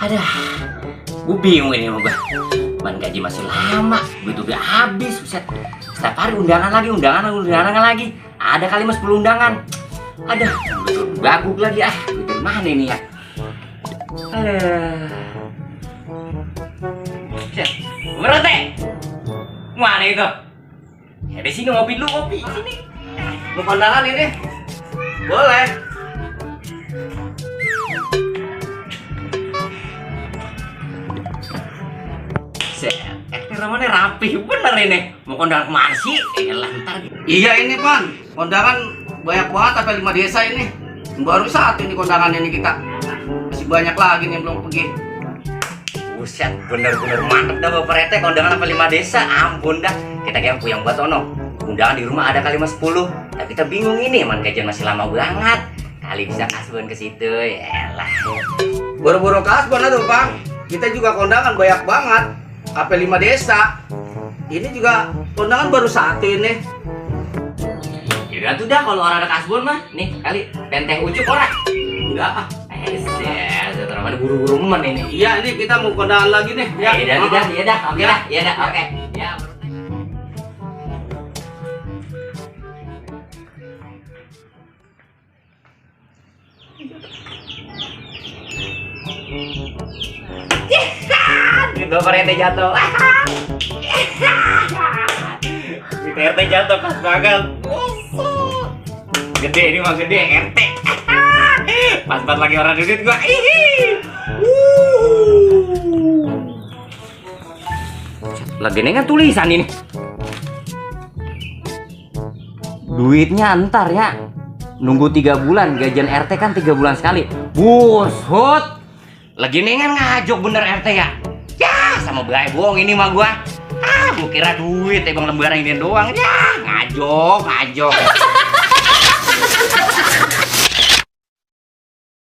Ada, gue bingung ini sama gue. Man gaji masih lama, duit udah habis, buset. Setiap hari undangan lagi. Ada kali mas 10 undangan. Ada, betul baguk lagi duit dari mana ini ya? Buset, berhenti. Mana itu? Ya di sini ngopi dulu, ngopi sini. Mau kondangan ini? Boleh. Namanya rapi bener ini. Mau kondangan kemana sih? Ntar. Iya ini Pan, kondangan banyak banget sampai 5 desa ini. Baru saat ini kondangan ini kita. Masih banyak lagi nih yang belum pergi. Buset, bener-bener mantep dah Bapak Rete, kondangan sampai 5 desa. Ampun dah. Kita kayak puyang buat ono. Undangan di rumah ada kali 10. Tapi kita bingung ini, emang gajian masih lama banget. Kali bisa kasbon ke situ, yalah. Boro-boro kasbon aduh Bang. Kita juga kondangan banyak banget. Sampai 5 desa. Ini juga kondangan baru 1 ini. Ya tuh dah kalau orang ada kasbon mah, nih kali penteng ucup orang. Enggak ah. Teman buru-buru men ini. Iya, ini kita mau kondangan lagi nih. Ya, iya dah, oke dah. Oke. Ya. Gitu Pak RT jatuh. Gitu RT jatuh pas banget. Gede ini mah gede RT. Pas banget lagi orang duit gua. Lagi ini kan tulisan ini. Duitnya entar ya. Nunggu 3 bulan, gajian RT kan 3 bulan sekali. Buset. Lagi ini kan ngajok bener RT ya. Ya, sama berai bohong ini mah gua. Gua kira duit, emang lembaran ini doang. Ya, ngajok.